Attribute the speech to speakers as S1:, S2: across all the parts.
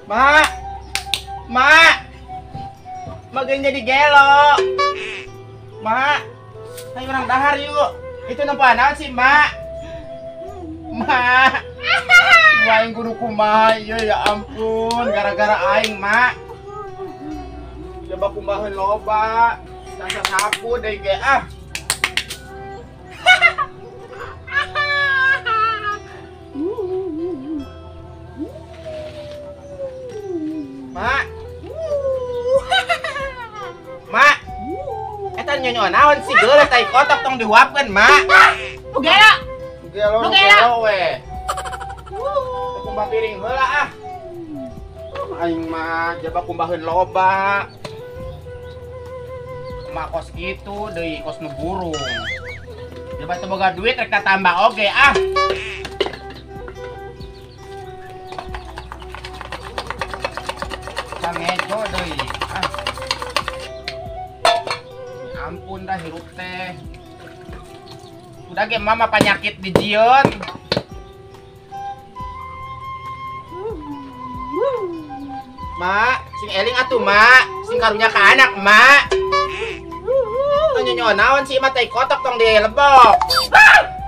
S1: Mak. Mak. Mageun jadi gelo. Mak. Ayo urang dahar yuk. Itu nempoan naon sih, Mak? Mak. Aing kudu kumaha ieu ya ampun, gara-gara aing, Mak. Coba kumbaheun loba. Sasa sapu deui ge ah. Mak. Mak. Eta nyonyo naon sih geuleuh tai kotok tong dihuapkeun, Mak.
S2: Nu gelo.
S1: Gelo
S2: Nu gelo.
S1: We. Kumbah piring heula ah. Aing mah jaba kumbaheun loba. Mak kos kitu deui kos nu burung. Jaba teu boga duit rek tambah oge ah. Sangejo deui ah. Ampun dah hirup teh. Udah ge mama penyakit di jieun. Mak, sing eling atuh, Mak. Sing karunya ka anak, Mak. Tong nyonyo naon sih mah tai kotok tong dilebok.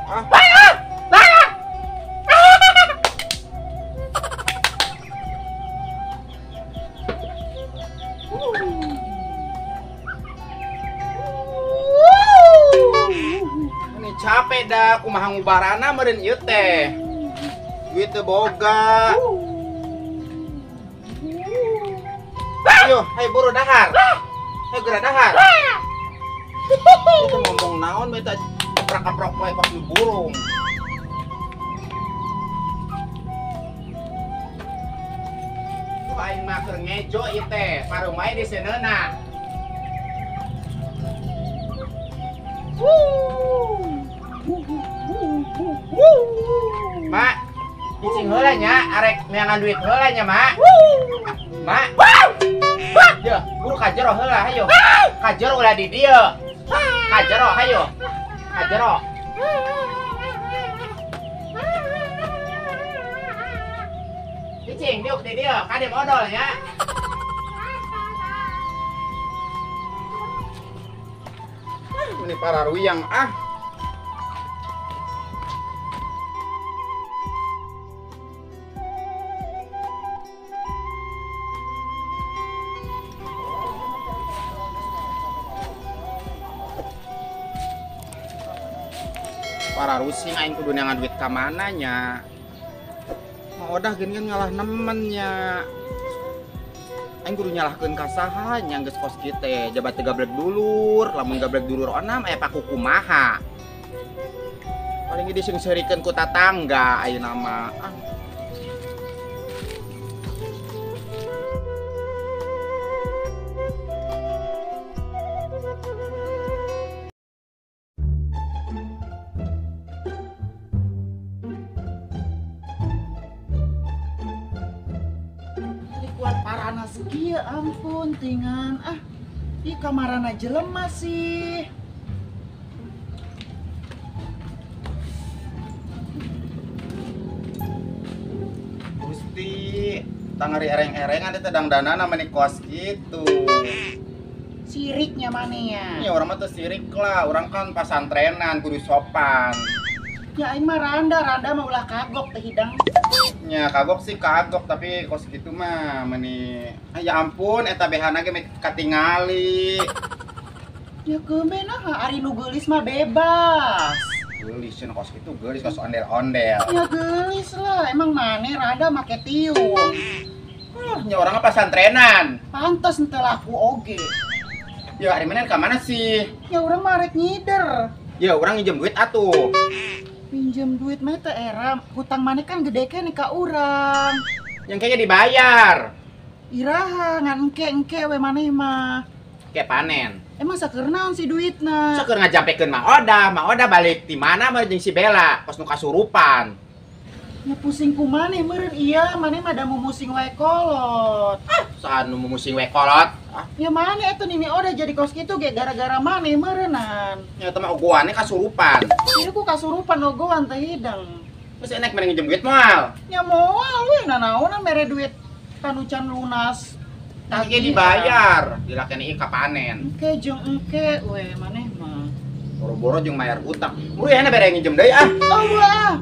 S1: Ah. Ini capek dah kumaha ngubarana meureun ieu teh. Duit teu boga. Ayo, hayo buru dahar. Hayo geura dahar. Itu ngomong naon beta kaprak-kaprok wae kos nu burung. Tuh aing mah keur ngejo ieu teh, parumai di seuneuna. Mak, cicing heula nya, arek neangan duit heula nya, Mak. Mak. Yo, buru ka jero heula hayo. Ka jero ulah di dieu. Ka jero hayo. Ka jero. Cicing diuk di dieu, kade modal nya. Ini para ruyang ah. Para rusing aing kudu neangan duit ka mana nya. Mau odah geuning ngalah nemen nya. Aing kudu nyalahkeun ka saha nya geus kos kieu teh, jabat teu gablek dulur, lamun gablek dulur onam aya paku kumaha. Paling ge diseungseurikeun ku tatangga ayeuna mah. Ah.
S2: Kuat parana sekieu ampun tingan ah. Ih kamarana jelema sih.
S1: Gusti, tangari ereng-ereng ada teh dangdanana meni kos kitu.
S2: Siriknya mana ya?
S1: Ya urang mah teu sirik lah, urang kan pasantrenan kudu sopan.
S2: Ya aing mah randa, randa mah ulah kagok teh hidang.
S1: Ya kagok sih kagok, tapi kos gitu mah meni ah, ya ampun eta behana ge katingali.
S2: Ya keumbe nah ari nu geulis mah bebas.
S1: Geulis cenah kos kitu geulis kos ondel-ondel.
S2: Ya geulis lah, emang maneh randa make tiung.
S1: Nya urang mah pasantrenan.
S2: Pantes henteu laku oge.
S1: Ya ari maneh ka mana sih?
S2: Ya urang mah rek ngider.
S1: Ya urang nginjem duit atuh.
S2: Pinjem duit mah teh era, hutang maneh kan gede keneh ka urang.
S1: Yang kayaknya dibayar.
S2: Iraha ngan engke-engke we maneh mah.
S1: Kayak panen.
S2: Emang saeur naon si duitna?
S1: Saeur ngajampekeun Mak Odah balik di mana mah jeung si Bella, kos nu kasurupan.
S2: Ya pusing ku maneh meureun iya, maneh mah da mumusing wae kolot.
S1: Ah, saha nu mumusing wae kolot? Ah.
S2: Ya maneh eta Nini Odah jadi kos kitu ge gara-gara maneh meureunnan.
S1: Ya eta mah ogoane kasurupan.
S2: Ieu ku kasurupan ogoan teh hidang.
S1: Geus enek mending nginjem duit moal.
S2: Ya moal we nanaonan mere duit. Kanu can lunas.
S1: Tagih dibayar, dilakeni ka panen.
S2: Engke jeung engke we maneh mah.
S1: Boro-boro jeung mayar utang. Buru ya bere nginjem deui ah.
S2: Eueuh.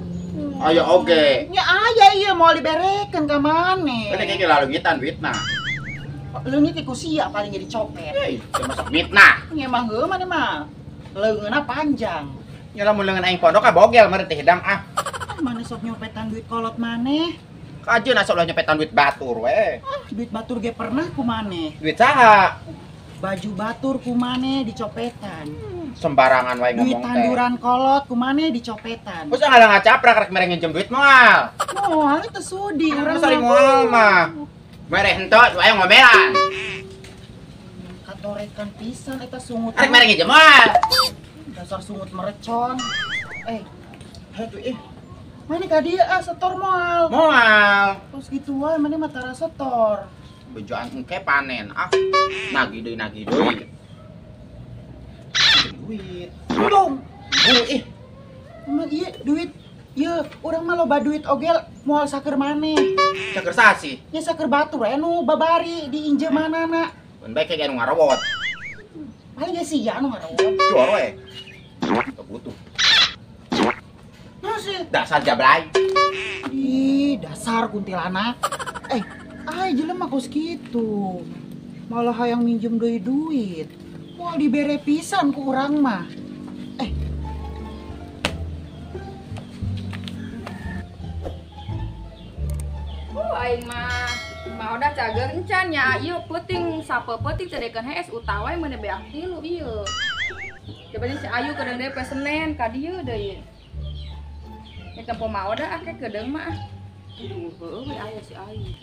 S1: Aya oge.
S2: Nya aya ieu moal diberekeun ka maneh.
S1: Kan kayak lalengitan duitna.
S2: Leungit ku sia paling jadi copet.
S1: Hei, masuk mitnah.
S2: Nya mah heuh maneh mah. Leungeunna panjang.
S1: Nya lamun leungeun aing pondok ka bogel meureun teh hidang ah.
S2: Maneh sok nyopetan duit kolot maneh.
S1: Kajeun asa ulah nyopetan duit batur we.
S2: Ah, duit batur ge pernah ku maneh.
S1: Duit saha?
S2: Baju batur ku maneh dicopetan.
S1: Sembarangan wae ngomong teh.
S2: Duit tanduran kolot ku maneh dicopetan.
S1: Geus ngalah ngacaprak rek mere nginjem duit moal.
S2: Moal teu sudi urang
S1: sari moal mah. Mere henteu wae ngomelan.
S2: Katorekan pisan eta sungut.
S1: Rek mere nginjem moal.
S2: Dasar sungut merecon. Eh, heuh ih. Mana ka dieu ah setor moal.
S1: Moal.
S2: Terus gitu wae maneh mah tara setor.
S1: Bejaan engke panen ah. Nagih deui nagih deui. Duit.
S2: Dong.
S1: Bu ih.
S2: Emang ieu duit ieu urang mah loba duit oge moal saker maneh.
S1: Saker saha sih?
S2: Nya saker batur we nu babari diinjemanana.
S1: Mun bae kayak anu ngarowot.
S2: Paling ge sia anu ngarowot.
S1: Juar we. Teu butuh. Dasar jablay.
S2: Ih, dasar kuntilanak. Eh, ay jelema kos kitu. Malah hayang minjem deui duit. Moal dibere pisan ku urang mah. Eh.
S3: Aing mah mah udah cager encan nya ieu peuting sape peuting cadekeun hees utawa meuni beak tilu ieu. Coba si Ayu kedeung deui poe Senen ka dieu deui. Nya tempo mah udah ah kedeung mah. Heueuh we aya si Ayu.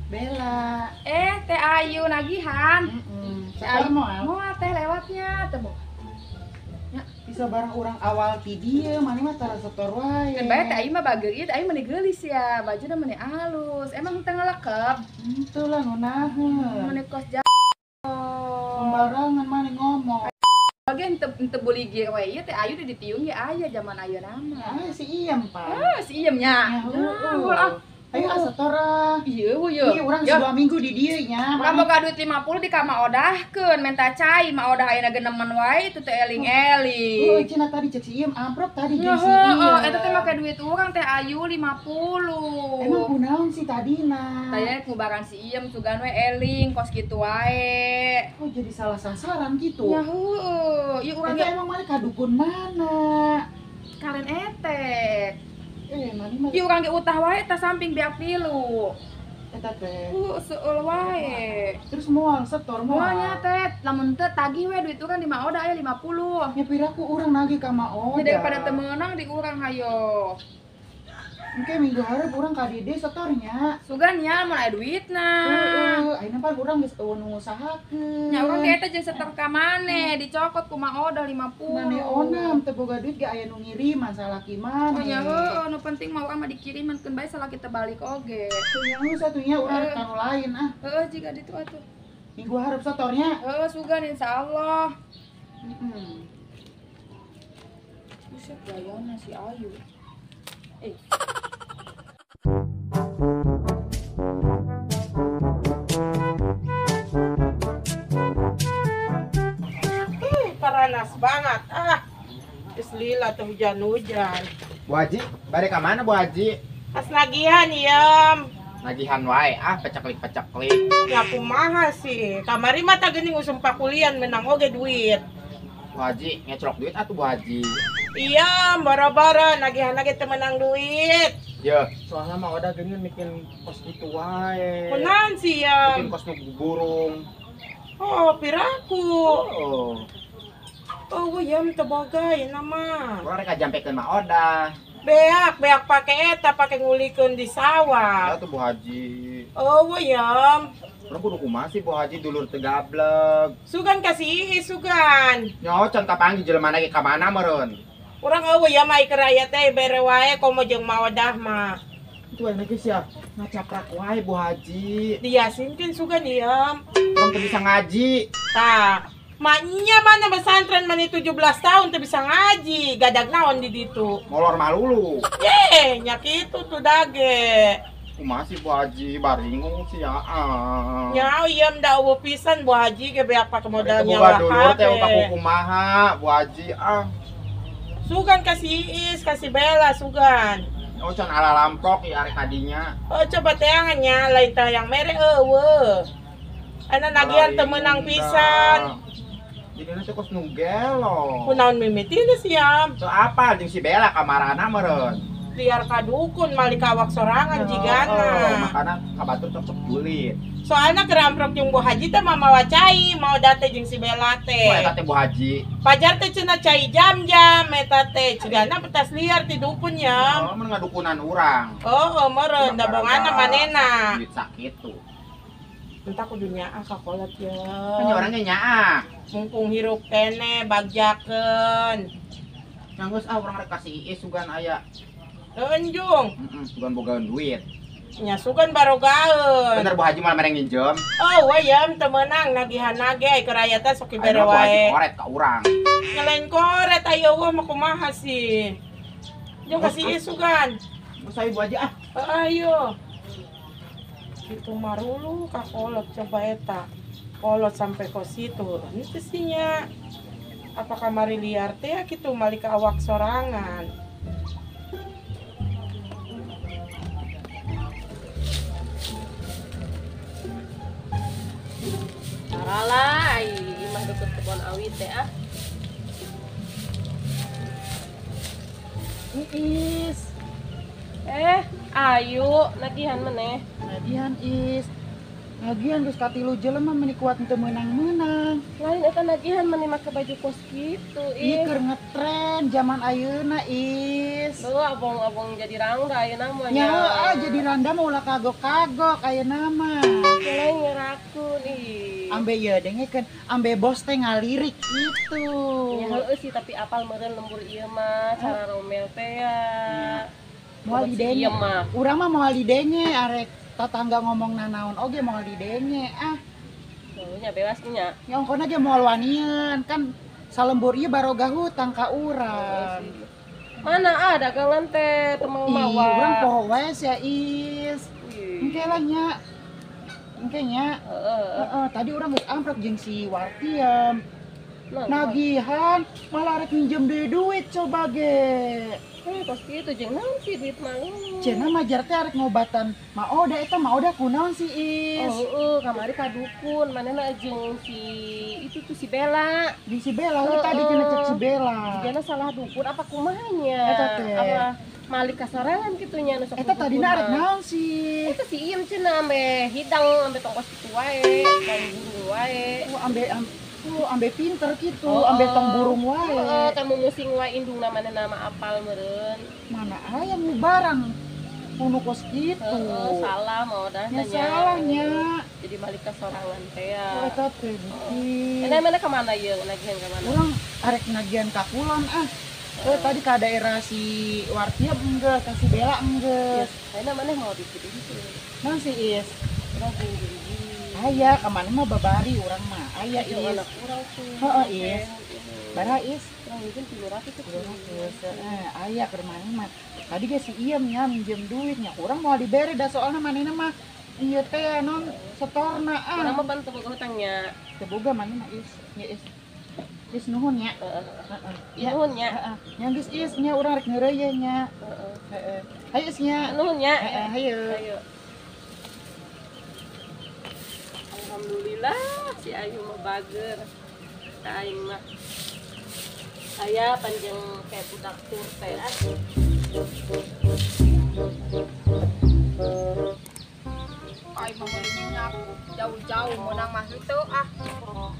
S2: Bella.
S3: Eh teh Ayu nagihan.
S2: Teh Ayu
S3: moal teh lewatnya teh boh.
S2: Nya bisa barang urang awal ti dieu maneh mah tara setor wae.
S3: Kan bae teh Ayu mah bageur ieu teh Ayu meni geulis ya, bajuna meni halus. Emang teu ngelekep?
S2: Henteu lah ngeunaheun.
S3: Meni kos
S2: sembarangan maneh ngomong.
S3: Oge henteu beli gear we ieu teh Ayu di ditiung ge aya zaman ayeuna mah.
S2: Ah si Iem pan.
S3: Ah si Iem nya.
S2: Heeh. Ayo ah setor ah.
S3: Ieu we yeuh.
S2: Ieu urang 2 minggu di dieu nya.
S3: Urang boga duit 50 di ka maodahkeun menta cai maodah ayeuna genemen wae itu teh eling-eling.
S2: Heuh cenah tadi cek si Iem amprok tadi jeung si Iem.
S3: Heeh, eta teh make duit urang teh Ayu 50.
S2: Emang kunaon sih tadina?
S3: Tadina kubaran si Iem sugan we eling kos kitu wae.
S2: Oh jadi salah sasaran gitu.
S3: Ya heueuh, ieu urang
S2: eta emang maneh ka dukun mana?
S3: Kalen etek.
S2: Eh, maneh mah
S3: ieu urang ge utah wae eta samping beak tilu.
S2: Eta teh.
S3: Seueul wae.
S2: Terus moal setor moal.
S3: Moal nya teh, lamun teu tagih we duit urang di Maoda aya 50.
S2: Nya piraku urang nagih ka Maoda.
S3: Ya daripada teu meunang di urang hayo.
S2: Engke minggu hareup urang ka dieu setornya.
S3: Sugan nya mun aya duitna.
S2: Heueuh, ayeuna pan urang geus eueuh nu ngusahakeun.
S3: Nya urang ge eta jeung setor ka maneh, dicokot ku Maoda 50.
S2: Maneh onam teu boga duit ge aya nu ngiriman salaki maneh.
S3: Oh nya heueuh, nu penting mah urang mah dikiriman keun bae salaki teu balik oge.
S2: Nya geus atuh nya urang ka nu lain ah.
S3: Heueuh jiga ditu atuh.
S2: Minggu hareup setornya.
S3: Heueuh sugan insyaallah.
S2: Heeh.
S3: Buset gayana si Ayu. Eh.
S4: Panas banget ah. Geus lila teh hujan-hujan.
S1: Bu Haji, bade ka mana Bu Haji?
S4: Pas nagihan iem.
S1: Nagihan wae ah, peceklik-peceklik.
S4: Ya kumaha sih? Kamari mah tah geuning usum pakulian menang oge duit.
S1: Bu Haji, ngecrok duit atuh Bu Haji.
S4: Iya, bara-bara nagihan lagi teu menang duit.
S1: Ya, soalnya mah udah geuning bikin kos gitu wae.
S4: Kunaon sih ya?
S1: Bikin kos nu burung.
S4: Oh, piraku.
S1: Oh.
S4: Oh, yam teu boga ya nama.
S1: Urang rek jampekeun mah odah.
S4: Beak, beak pake eta pake ngulikeun di sawah.
S1: Ya tuh Bu Haji.
S4: Oh, yam.
S1: Urang kudu kumaha sih Bu Haji dulur teu gablek.
S4: Sugan kasih ieu sugan.
S1: Nyaho can kapanggih jelema ge ka mana meureun.
S4: Urang eueuh ya mah keur aya teh bere wae komo jeung maodah mah.
S1: Itu enak geus ya, ngacaprak wae Bu Haji.
S4: Diyasinkeun sugan ieu.
S1: Urang teu bisa ngaji.
S4: Tah, maknya mana pesantren mana 17 tahun teu bisa ngaji, gadag naon di ditu.
S1: Molor malulu.
S4: Ye, nya kitu tuh dage.
S1: Kumaha sih Bu Haji baringung sih ya.
S4: Nya ieu da eueuh pisan Bu Haji ge beak pake modal nyawa
S1: dulur teh otak kumaha Bu Haji ah.
S4: Sugan kasih Iis, kasih Bella sugan.
S1: Oh can ala lamprok ieu arek kadinya.
S4: Oh coba teangan nya lain tah yang mere eueuh. Ana nagihan teu meunang pisan.
S1: Jadi teh kos nu gelo.
S4: Kunaon mimitina siam?
S1: Teu apal jeung si Bella kamarana meureun.
S4: Liar kadukun malik awak sorangan jigana.
S1: Oh, makana kabatur cocok julid.
S4: Soalna keramprok jeung Bu Haji teh mamawa cai, mau date jeung si Bella teh.
S1: Wah, eta teh Bu Haji.
S4: Pajar teh cenah cai jam-jam eta teh cigana petas liar ti dukun ya.
S1: Oh, mun ngadukunan urang.
S4: Oh, meureun da bongana manena.
S1: Duit sakitu.
S4: Entah kudu nyaah ka kolot ya.
S1: Kan orangnya nyaah.
S4: Mungkung hirup kene bagjakeun.
S1: Geus ah urang rek kasih Iis sugan aya.
S4: Enjung.
S1: Heeh, sugan bogaeun duit.
S4: Nya sugan barogaeun.
S1: Bener Bu Haji malah mereng nginjem.
S4: Oh, wayam teu meunang nagihan nage keur aya teh sok dibere
S1: Bu Haji
S4: wae.
S1: Koret ka urang.
S4: Nyalain koret ayo eueuh mah kumaha sih. Jung kasih Iis sugan.
S1: Geus ayo Bu Haji ah.
S4: Ayo. Kitu marulu ka kolot coba eta. Kolot sampai ke situ. Henteu sih nya. Apa kamari liar teh kitu malik ka awak sorangan.
S5: Alah, imah deket kebon awi teh ah.
S2: Is.
S5: Ayu, nagihan meneh.
S2: Nagihan Is. Nagihan geus katilu jelema meni kuat teu meunang-meunang.
S5: Lain eta nagihan meni make baju kos kitu, Is.
S2: Ieu keur ngetren zaman ayeuna, Is.
S5: Heuh, abong-abong jadi rangda ayeuna mah
S2: nya. Nya jadi randa mah ulah kagok-kagok ayeuna mah.
S5: Lain ngerakun ih.
S2: Ambe ieu dengekeun, ambe bos teh ngalirik kitu.
S5: Nya heueuh sih tapi apal meureun lembur ieu mah cara romel teh ya.
S2: Moal didenge. Urang mah moal didenge arek tetangga ngomong nanaon oge moal didenge ah.
S5: Heuh nya bebas nya.
S2: Nya ongkona ge moal wanian kan salembur ieu baroga hutang ka urang.
S5: Mana ah dagangan teh teu mau mawa.
S2: Urang poho wae sia Is. Engke lah nya. Engke nya. Heeh, tadi urang geus amprok jeung si Wartiem. Nagihan malah rek minjem deui duit coba ge.
S5: Kos kitu jeung naon sih duit mah.
S2: Cenah majar teh arek ngobatan Ma Oda eta Ma Oda kunaon sih Is?
S5: Oh, heeh, kamari ka dukun manehna jeung si itu tuh si Bella.
S2: Jeung si Bella we tadi cenah cek si Bella.
S5: Jigana salah dukun apa kumaha nya?
S2: Eta teh.
S5: Apa malik kasorangan kitu nya nu sok.
S2: Eta tadina arek naon sih?
S5: Eta si Iem cenah ambe hidang ambe tongkos kitu wae, tong burung wae.
S2: Oh, ambe ambe pinter gitu, ambe tong burung wae.
S5: Heeh, kamu musing wae indungna manehna mah apal meureun.
S2: Mana aya ngubarang kuno kos kitu.
S5: Heeh, salah mau dah
S2: nya. Salahnya.
S5: Jadi balik ke sorangan teh ya.
S2: Oh, eta teh.
S5: Eta mana ka mana ieu nagihan ka mana?
S2: Urang arek nagihan ka kulon ah. Tadi ka daerah si Wartia enggak, ka si Bella enggak.
S5: Ayeuna maneh mau dikit-dikit.
S2: Naon si Is?
S5: Urang jeung
S2: Aya, kemana mah babari urang mah. Aya Is.
S5: Anak urang tuh.
S2: Heeh, Is. Bara Is.
S5: Urang mungkin 300
S2: 300. Heeh, aya keur maneh mah. Tadi ge si Iem nya minjem duit nya. Urang moal dibere da soalna manehna mah ieu teh non setorna ah.
S5: Urang mah pan teu boga hutangnya.
S2: Teu boga maneh mah Is. Nya Is. Is nuhun nya.
S5: Heeh. Nuhun nya.
S2: Heeh. Nya geus Is nya urang rek ngeureuyeuh nya.
S5: Heeh.
S2: Heeh. Hayu Is nya.
S5: Nuhun nya.
S2: Heeh, hayu.
S5: Hayu. Alhamdulillah si Ayu mah bager. Aing mah saya panjang kayak budak tur teh.
S3: Aing mah meuli minyak jauh-jauh meunang mah henteu ah.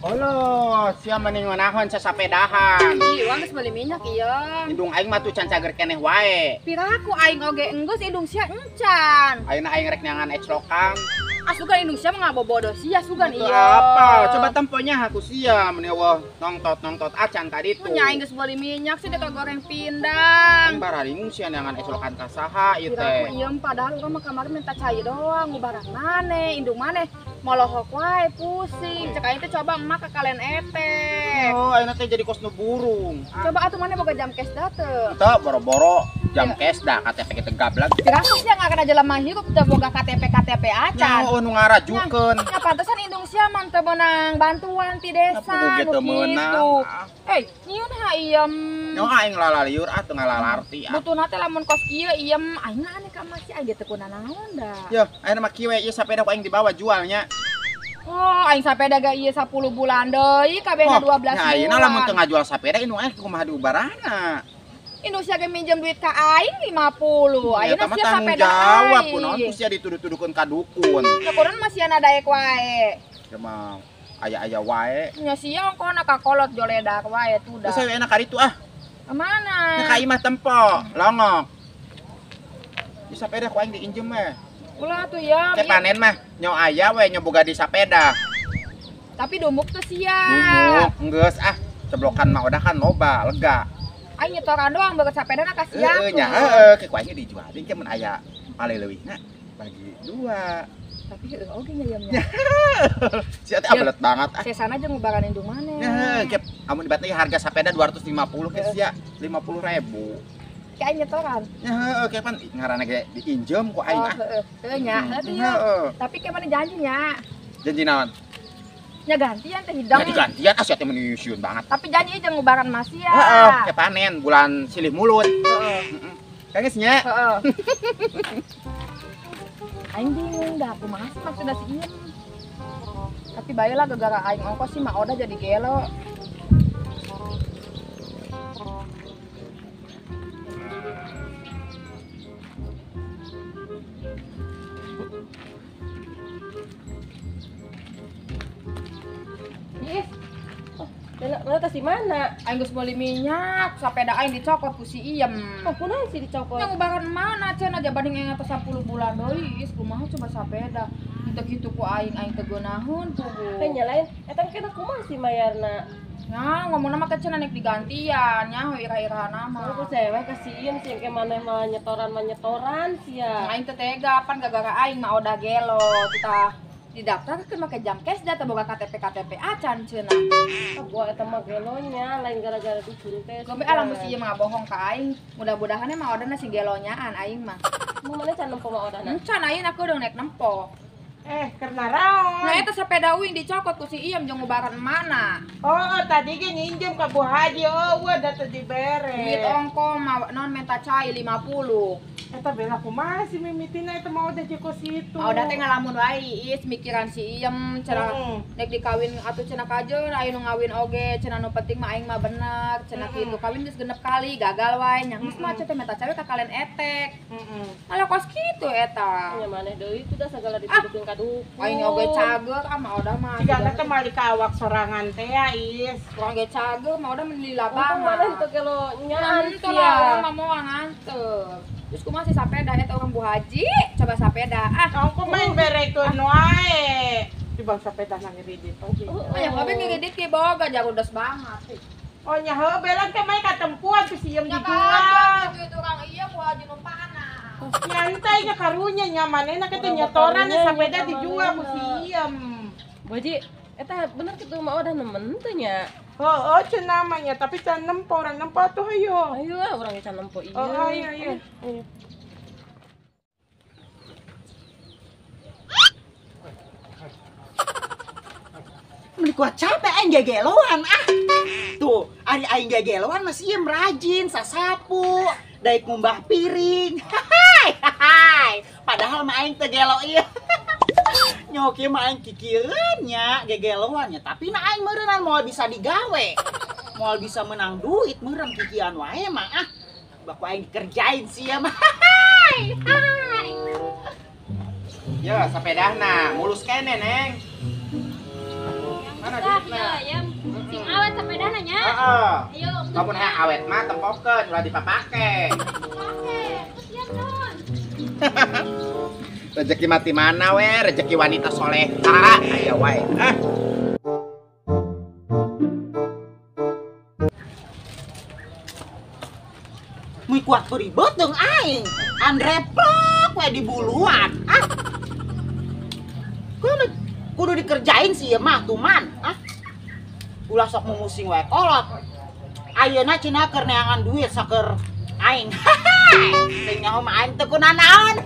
S1: Oloh, sia mending nganahon sasapedahan.
S3: Ih, urang geus meuli minyak ieu.
S1: Indung aing mah tuh can cager keneh wae.
S3: Piraku aing oge enggeus indung sia encan.
S1: Ayeuna aing rek neangan eclokan.
S3: Ah sugan indung sia mah ngabobodo sia sugan
S1: ieu. Apa? Coba temponya aku sia meni eueuh nongtot-nongtot acan tadi tuh.
S3: Nya aing geus meuli minyak sih deka goreng pindang.
S1: Aing bararingung sia neangan eclokan ka saha ieu teh.
S3: Piraku ieu padahal urang mah kamari minta cai doang ngubaran maneh, indung maneh. Molohok wae pusing. Cek aing teh coba emak ke kalian etek.
S1: Oh, ayeuna teh jadi kos nu burung.
S3: Coba atuh mana boga jam cash da teu?
S1: Teu boro-boro jam cash da KTP kita gablag.
S3: Rasis ya nggak kena jelema hirup teu boga KTP KTP acan.
S1: Nya nu ngarajukeun.
S3: Ya pantesan indung sia mah teu meunang bantuan ti desa nu kitu. Eh, nyieun ha iem.
S1: Nyo aing lalaliur ah teu ngalalarti ah.
S3: Butuhna teh lamun kos kieu iem aing aneh ka masih aing teu kunanaon da.
S1: Yeuh, ayeuna mah kieu we ieu sapeda ku aing dibawa jualnya.
S3: Oh, aing sapeda ga ieu 10 bulan deui kabehna 12 bulan.
S1: Nah, ayeuna lamun teu ngajual sapeda indung aing kumaha diubarana.
S3: Indung sia ge minjem duit ka aing 50. Ayeuna sia sapeda
S1: jawab kunaon ku sia dituduh-tuduhkeun ka dukun.
S3: Kunaon mah sia daek wae.
S1: Ya mah aya-aya wae.
S3: Nya sia ongkona ka kolot joledak wae tuh dah.
S1: Geus enak ka ditu ah.
S3: Ka mana?
S1: Nya ka imah tempo, longok. Di sapeda ku aing diinjem mah.
S3: Ulah tuh ya.
S1: Ke panen mah nyo aya we nyo boga di sapeda.
S3: Tapi dumuk tuh sia.
S1: Dumuk geus ah, ceblokan mah udah kan loba, lega.
S3: Aing nyetoran doang boga sapeda na kasihan.
S1: Heeh nya heeh, ke ku aing dijualin ke mun aya paleleuwihna bagi dua.
S3: Tapi heueuh oge nya yeuh nya.
S1: Sia teh abelet banget ah.
S3: Sesana jeung ngubaran indung maneh.
S1: Heeh, ke amun dibatna harga sapeda 250 ke sia 50.000.
S3: Ki aing nyetoran.
S1: Ya heeh, ke pan ngaranna ge diinjem ku aing ah.
S3: Heeh, heeh nya, heeh. Tapi ke mana janji nya?
S1: Janji naon?
S3: Nya gantian teh hidang.
S1: Nya digantian ah sia teh meuni sieun banget.
S3: Tapi janji jeung ngubaran masih ya.
S1: Heeh, ke panen bulan silih mulut.
S3: Heeh.
S1: Heeh. Kang geus nya.
S3: Heeh. Aing bingung dah kumaha sih maksudna si Iem. Tapi bae lah gegara aing ongkos sih mah Oda jadi gelo.
S5: Ih. Oh, mana tas di mana?
S3: Aing geus meuli minyak, sapeda aing dicokot ku si Iem.
S5: Oh, kunaon sih dicokot?
S3: Nya ngubaran mana cenah jabanding aing atas 10 bulan deui, is kumaha coba sapeda. Henteu kitu ku aing, aing teu geunaheun pugu.
S5: Teh nya lain, eta kena kumaha sih mayarna?
S3: Nah, ngomongna mah cenah nek digantian, nya ira-irahana mah.
S5: Ku cewek ka si Iem sih engke maneh mah nyetoran sia.
S3: Aing teu tega pan gara-gara aing mah Oda gelo, kita didaftarkeun make jam cash da teu boga KTP KTP acan cenah.
S5: Oh, gua eta mah gelonya lain gara-gara dukun teh.
S3: Gombe alah mesti ieu mah bohong ka aing. Mudah-mudahan mah Odana sing gelonyaan aing mah.
S5: Mun maneh can nempo mah Odana?
S3: Encan aing aku udah naik nempo.
S4: Eh, karena raon.
S3: Nah eta sepeda uing dicokot ku si Iem jeung ngubaran mana.
S4: Oh, tadi ge nginjem ka Bu Haji. Oh, eueuh da teu dibere.
S3: Duit ongko mah non menta cai 50.
S4: Eta bela kumaha si mimitina eta mah udah jeung situ.
S3: Mah udah teh ngalamun wae is mikiran si Iem cenah nek dikawin atuh cenah kajeun aya nu ngawin oge cenah nu penting mah aing mah bener cenah kitu kawin geus genep kali gagal wae nya geus mah teh menta cawe ka kalian etek. Malah kos kitu eta.
S5: Nya maneh deui ku da sagala dituduhkeun ka dukun.
S3: Aing oge cager ah mah udah mah.
S4: Cigana teh mah ka awak sorangan teh ya is.
S3: Urang ge cager mah udah menilai banget.
S5: Maneh teu gelo nyaan
S3: sia. Urang mah moal nganteur. Terus kumaha sih sapeda eta urang Bu Haji, coba sapeda. Ah,
S4: ongko main berekeun wae. Di bang sapeda na ngiridit oge.
S3: Aya kabeh ngiridit ge boga jarudas banget.
S4: Oh nya heuh belang teh mah katempuan ku si Iem dijual.
S3: Itu urang ieu Bu Haji numpana.
S4: Nyantai nya karunya nya manehna kitu nyetoran sapeda dijual ku si Iem.
S5: Bu Haji, eta bener kitu mah udah nemen teh nya.
S4: Oh, cenah mah nya, tapi can nempo urang nempo atuh hayo.
S5: Ayo ah urang can nempo ieu.
S4: Oh, ayo ayo.
S2: Meni kuat capek aing gegeloan ah. Tuh, ari aing gegeloan masih iem rajin sasapu, daek ngumbah piring. Hai, hai. Padahal mah aing teu gelo ieu. Nyoki mah aing kikireun nya gegeloan nya, tapi na aing meureunnan moal bisa digawe. Moal bisa menang duit meureun kikian wae mah ah. Baku aing dikerjain sia mah. Hai, hai.
S1: Ya, sepedahna mulus kene, Neng. Mana duitna?
S6: Ya, sing awet sepedahna nya.
S1: Heeh.
S6: Ayo.
S1: Lamun hayang awet mah tempokeun ulah dipapake.
S6: Dipapake. Terus ya, non.
S1: Rezeki mati mana we, rezeki wanita soleha, aya wae. Ah.
S2: Mui kuat ribet dong aing. Andreplok we di buluan. Ah. Kudu dikerjain sih ieu mah tuman. Ah. Ulah sok mumusing wae kolot. Ayeuna cenah keur neangan duit saker aing. Teu nyaho mah aing teu kunanaon.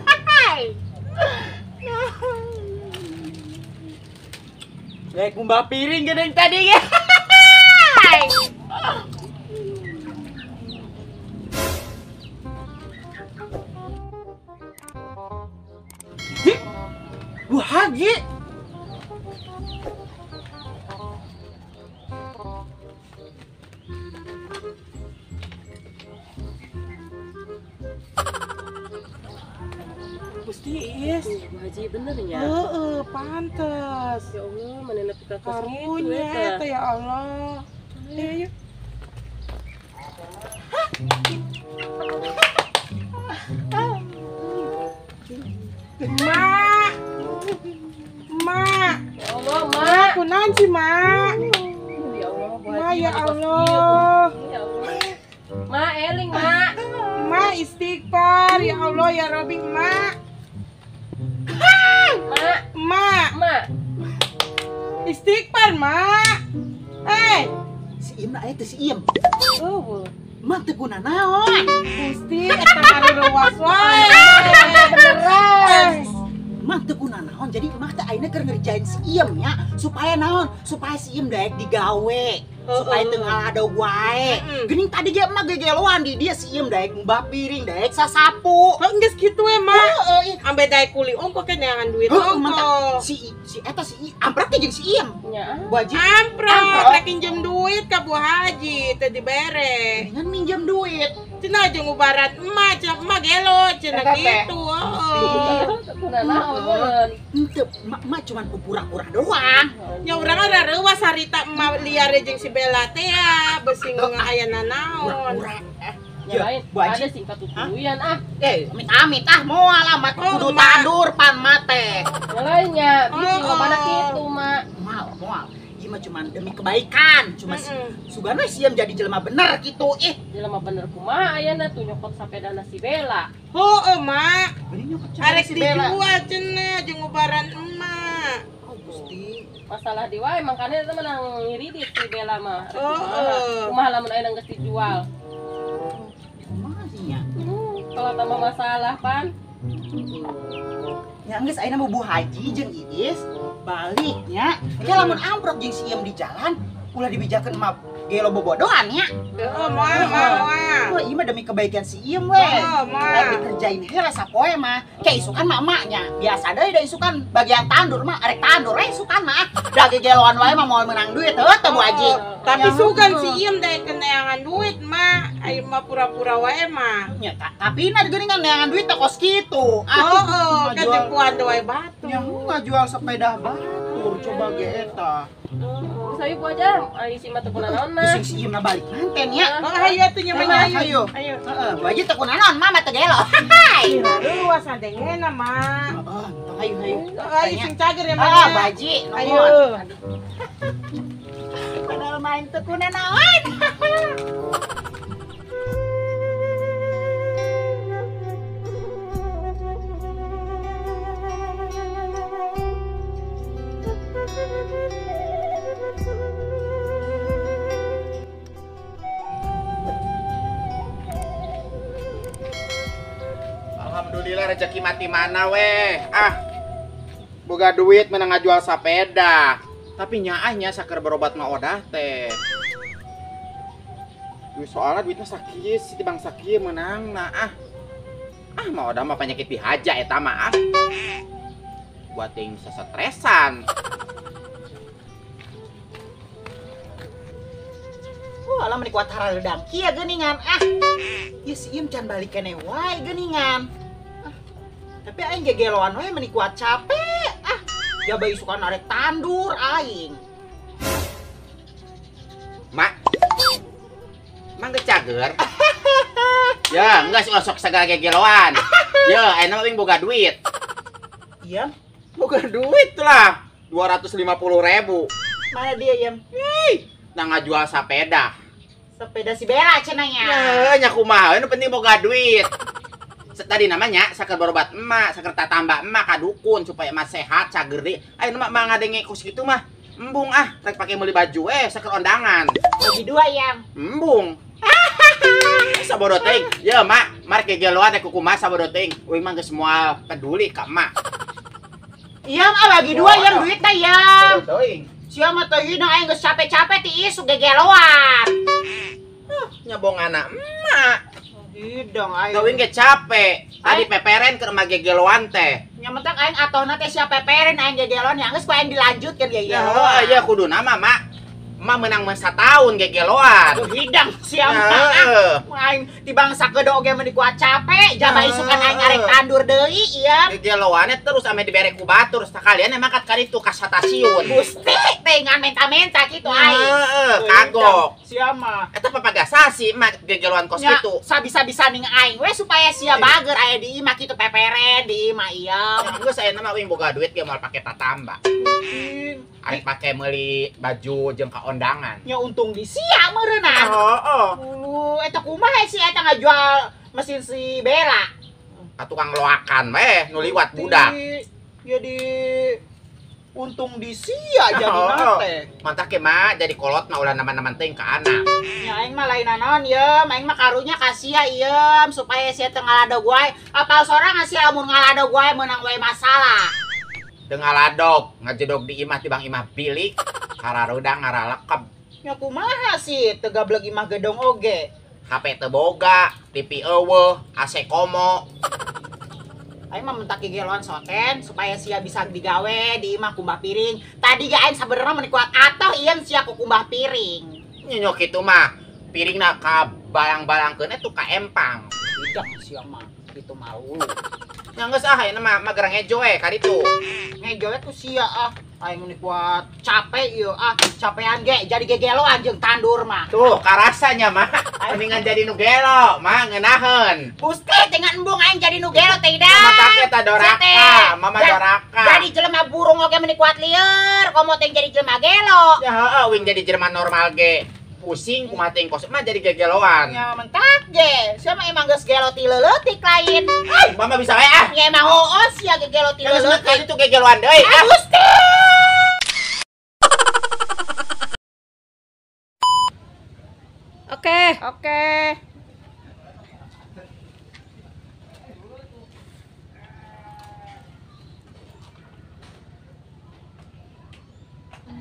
S2: Rek ngumbah piring geuning tadi ge. Bu Haji.
S4: Gusti Iis,
S5: Bu Haji bener nya?
S4: Heeh, pantes.
S5: Ya Allah, mana nepi ka kos kitu
S4: eta ya Allah. Ayo, ayo. Mak. Mak.
S5: Ya Allah, Mak.
S4: Kunaon sih, Mak?
S5: Ya Allah, Bu Haji.
S4: Mak, ya Allah.
S5: Ya Allah. Mak, eling, Mak.
S4: Mak istighfar, ya Allah ya Rabbi, Mak.
S5: Mak,
S4: Mak,
S5: Mak.
S4: Istighfar, Mak. Eh,
S2: si Iem aya teh si Iem.
S5: Oh,
S2: Mak teu kunanaon.
S4: Gusti eta ngaruwas wae. Beneran.
S2: Mak teu kunanaon, jadi mak teh ayeuna keur ngerjain si Iem nya supaya naon? Supaya si Iem daek digawe. Supaya teu ngaladog wae. Geuning tadi ge emak gegeloan di dia si Iem daek ngumbah piring, daek sasapu.
S4: Heuh geus kitu we, Mak.
S2: Heeh,
S4: ambe daek kuli ongko ke neangan duit
S2: ongko. Si si eta si amprok teh jeung si Iem.
S5: Nya.
S2: Bu Haji
S4: amprok rek minjem duit ka Bu Haji teu dibere.
S2: Dengan minjem duit.
S4: Cenah jeung ubaran emak, cenah emak gelo, cenah kitu. Heeh.
S5: Kunanaon.
S2: Henteu, emak cuman pura-pura doang.
S4: Nya urang ada reuwas harita emak liar jeung si Bella teh ya, beusi aya nanaon.
S2: Pura-pura.
S5: Ya lain, ada sih katutuluyan ah.
S2: Eh, amit-amit ah moal lah mak kudu tandur pan mate.
S5: Ya lainnya, bisi ngomongna kitu, Mak.
S2: Moal, moal. Ieu mah cuman demi kebaikan, cuma sugana sieun jadi jelema bener gitu ih.
S5: Jelema bener kumaha ayana tuh nyokot sapedana si Bella.
S4: Heueuh, Mak.
S2: Arek
S4: Arek dijual cenah jeung ubaran emak.
S2: Oh, Gusti.
S5: Masalah di wae mangkana eta menang ngiridit si Bella mah.
S4: Heeh.
S5: Kumaha lamun ayeuna geus dijual?
S2: Kumaha sih nya?
S5: Kalau tambah masalah pan.
S2: Ya geus ayeuna Bu Haji jeung Iis baliknya. Ke lamun amprok jeung si Iem di jalan ulah dibijakeun mah gelo bobodohan nya.
S4: Heeh, moal moal.
S2: Wah, ieu mah demi kebaikan si Iem we.
S4: Heeh, moal.
S2: Dikerjain heula sapoe mah. Ke isukan mah emaknya. Biasa deui da isukan bagian tandur mah arek tandur we isukan mah. Da gegeloan wae mah moal meunang duit heuh teh Bu Haji.
S4: Tapi sugan si Iem daek neangan duit mah. Ayeuna mah pura-pura wae mah.
S2: Nya tapi na geuningan neangan duit teh kos kitu.
S4: Heeh, kan jempuan wae batu.
S1: Nya ngajual sepeda batur coba ge eta.
S5: Saya bu aja, ayo si mah teu kunanaon mah.
S2: Bisi si Iem na balik manten nya.
S4: Oh, hayu atuh nya mah
S2: hayu.
S4: Ayo.
S2: Heeh, bu Haji teu kunanaon mah teu gelo.
S4: Luas sadengena mah.
S2: Heeh, tong hayu hayu.
S4: Ayo sing cager ya mah.
S2: Heeh, Bu Haji,
S4: ayo.
S2: Padahal main teu kunanaon.
S1: Alhamdulillah rezeki mati mana weh. Ah. Boga duit menang ngajual sapeda. Tapi nyaahnya saker berobat mah odah teh. Duit soalnya duitnya sakit, si tibang sakit menang nah ah. Ah mah odah mah penyakit dihaja eta mah ah. Buat yang bisa stresan.
S2: Wah, lah menikmati hareudang kieu geuningan ah. Ya si Iem can balik keneh wae geuningan. Ah, tapi aing gegeloan wae meni kuat capek ah. Jaba isukan arek tandur aing.
S1: Mak. Mak geus cager. Ya, enggak sih sok sagala gegeloan. Ya, ayeuna mah boga duit.
S2: Iya,
S1: boga duit lah. 250.000.
S2: Mana dia, Yem?
S1: Hei, nah ngajual sapeda.
S2: Sepeda si Bella cenah nya.
S1: Nya kumaha, nu penting boga duit. Tadi namanya saker berobat emak, saker tatamba emak ka dukun supaya emak sehat, cager deui. Ayeuna mah emak ngadenge kos kitu mah. Embung ah, rek pake meuli baju saker ondangan.
S2: Bagi dua yang.
S1: Embung. Sabodo teuing. Ye mak, mari gegeloan rek kumaha sabodo teuing. Uing mah geus moal peduli ka emak.
S2: Iya mah bagi dua yang duitna ya.
S1: Sabodo teuing.
S2: Sia mah teu hidung aing geus capek-capek ti isuk gegeloan.
S1: Nyabongana emak.
S2: Hidung aing.
S1: Teuing ge capek. Tadi peperen keur mah gegeloan teh.
S2: Nya mentak aing atohna teh sia peperen aing gegeloan nya geus ku aing dilanjutkeun gegeloan.
S1: Heeh, ya kuduna mah mak. Emak menang mah sataun gegeloan.
S2: Hidang sia mah. Aing tibang sakedo oge mah dikuat capek, jaba isukan aing arek tandur deui ieu.
S1: Gegeloannya terus ame dibere ku batur sakalian emang kat karitu ka satasiun.
S2: Gusti teh ngan menta-menta kitu aing.
S1: Heeh, kagok.
S2: Sia mah.
S1: Eta papagasasi mah gegeloan kos kitu.
S2: Sabisa-bisa ning aing we supaya sia bager aya di imah kitu peperen di imah ieu.
S1: Geus ayeuna mah uing boga duit ge moal pake tatamba. Arek pake meuli baju jeung ka ondangan.
S2: Nya untung di sia meureunna.
S1: Heeh.
S2: Ulu eta kumaha si eta ngajual mesin si Bella?
S1: Ka tukang loakan weh nu liwat budak.
S2: Jadi untung di sia jadi teh.
S1: Mantah ke mah jadi kolot mah ulah naman-naman teuing ka anak.
S2: Nya aing mah lain naon ye, aing mah karunya ka sia ieu supaya sia teu ngaladog wae. Apal sorangan sia lamun ngaladog wae meunang wae masalah.
S1: Teu ngaladog, ngajedog di imah tibang imah bilik, hararudang ngaralekep.
S2: Nya kumaha sih teu gableg imah gedong oge.
S1: HP teu boga, TV eueuh, AC komo.
S2: Aing mah mentak gegeloan soten supaya sia bisa digawe di imah kumbah piring. Tadi ge aing sabenerna meni kuat atoh ieu sia ku kumbah piring.
S1: Nyo kitu mah piringna ka balang-balangkeun eta ka empang.
S2: Hidang sia mah kitu malu.
S1: Nya geus ah ayeuna mah gerang ngejo we ka ditu.
S2: Ngejo we ku sia ah. Aing meni kuat capek ieu ah, capean ge jadi gegeloan jeung tandur mah.
S1: Tuh karasanya mah mendingan jadi nu gelo mah ngeunaheun.
S2: Gusti dengan embung aing jadi nu gelo teh ida.
S1: Mama take ta doraka, mama doraka.
S2: Jadi jelema burung oge meni kuat lieur, komo teh jadi jelema gelo.
S1: Ya heeh uing jadi jelema normal ge. Pusing kumaha teh kos mah jadi gegeloan.
S2: Ya mentak ge. Sia mah emang geus gelo ti leutik lain.
S1: Ai, mama bisa we ah.
S2: Ya emang hooh sia gegelo ti leutik.
S1: Geus itu gegeloan deui.
S2: Ah Gusti.
S3: Oke.
S2: Oke.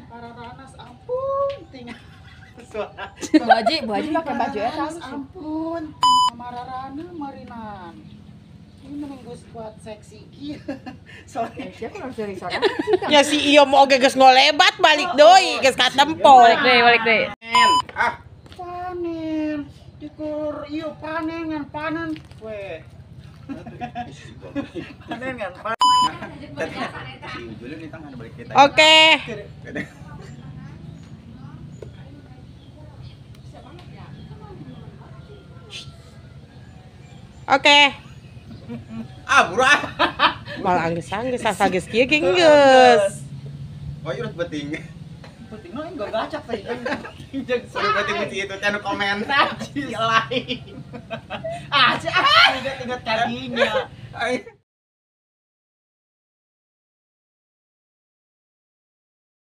S2: Pararanas ampun tinggal.
S3: Bu Haji pakai baju eta
S2: ampun. Mararana marinan. Ini mending geus kuat seksi kieu. Sorry.
S3: Siapa harus dari sana?
S4: Ya si iyo mau oge geus ngolebat balik deui geus katempo.
S3: Balik deui.
S1: Ah,
S2: panen. Dikur ieu panen ngan panen we.
S1: Panen ngan panen.
S4: Oke. Oke.
S1: Ah, buru ah.
S4: Malah anggeus-anggeus asa geus kieu ge geus.
S1: Oh, ieu beting.
S2: Beting mah enggak gacak teh.
S1: Sorry beting mesti itu teh nu komen.
S2: Lain. Ah, ingat-ingat kadinya.